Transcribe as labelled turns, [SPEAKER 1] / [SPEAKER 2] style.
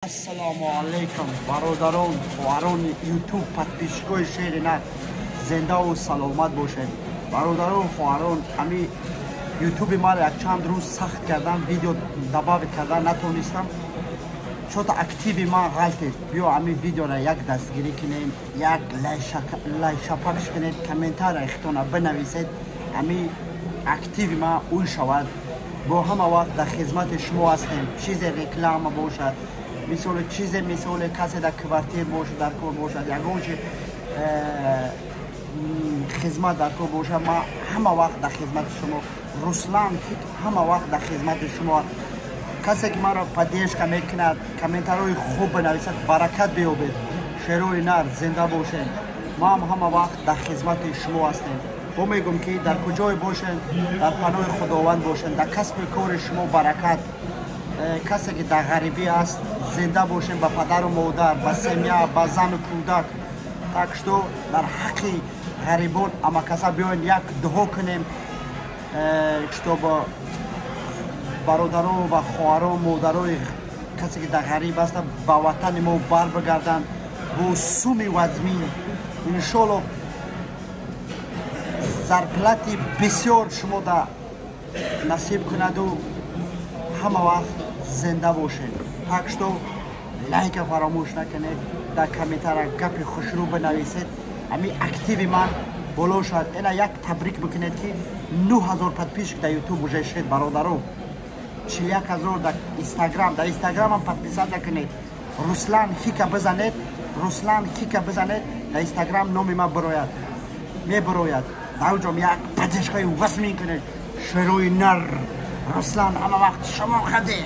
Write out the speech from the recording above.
[SPEAKER 1] Ассалому алайкум, бародарон, хоҳарони Ютуб, подписчикои Шери Нар, зиндаву саломат бошед. Бародарон, хоҳарон, ҳами Ютуби маро якчанд рӯз сахт кардан, видео добавить кардан натонистам. Чота активи ман ғалтед. Биё, ҳами видеора як дастгирӣ кунем, як лайшапакш кунед, комментария хитона бинависед, ҳами активи ман уй шавад. Бо ҳама вақт дар хизмати шумо ҳастем. Чизе реклама бошад, мисоле чизе, мисоле касе дар квартир бошад, дар кор бошад, ягон чи хизмат дар кор бошад, ман ҳама вақт дар хизмати шумо. Руслан ҳама вақт дар хизмати шумо. Касе ки маро поддержка мекунад, комментарҳои хуб бинависад, баракат биёбед. Шерои нар, зинда бошед. Мо ҳам ҳама вақт дар хизмати шумо ҳастем. Бо мегӯм, ки дар куҷое бошед, дар паноҳи Худованд бошед, дар касби кори шумо баракат. Касе ки дар ғарибӣ аст, зинда бошем, ба падару модар, ба семья, ба зану кӯдак. Так что дар ҳаққи ғарибон амакаса биёен, як дуо кунем, чтобы бародарон ва хоҳарон, модарои касе ки дар ғариб аста, ба ватани мо бар бигарданд бо суми вазмин. Иншолло, зарплати бисёр шумо да насиб кунаду ҳама вақт зинда бошед. Так что лайка фаромӯш накунед, дар комментария гапи хушрӯ бинависед, ҳами активи ман боло шавад. Ина як табрик бикунед, ки 9000 подписчик дар Ютуб уже шед, бародаро, 41 000 дар Инстаграм. Дар Инстаграмам подписаться кунед, Руслан Хика бизанед, Руслан Хика бизанед, дар Инстаграм номи ман бирояд, мебирояд. Дар ҷом як поддержкаи вазмин кунед. Шерои нар, Руслан ҳама вақт шумо хаде.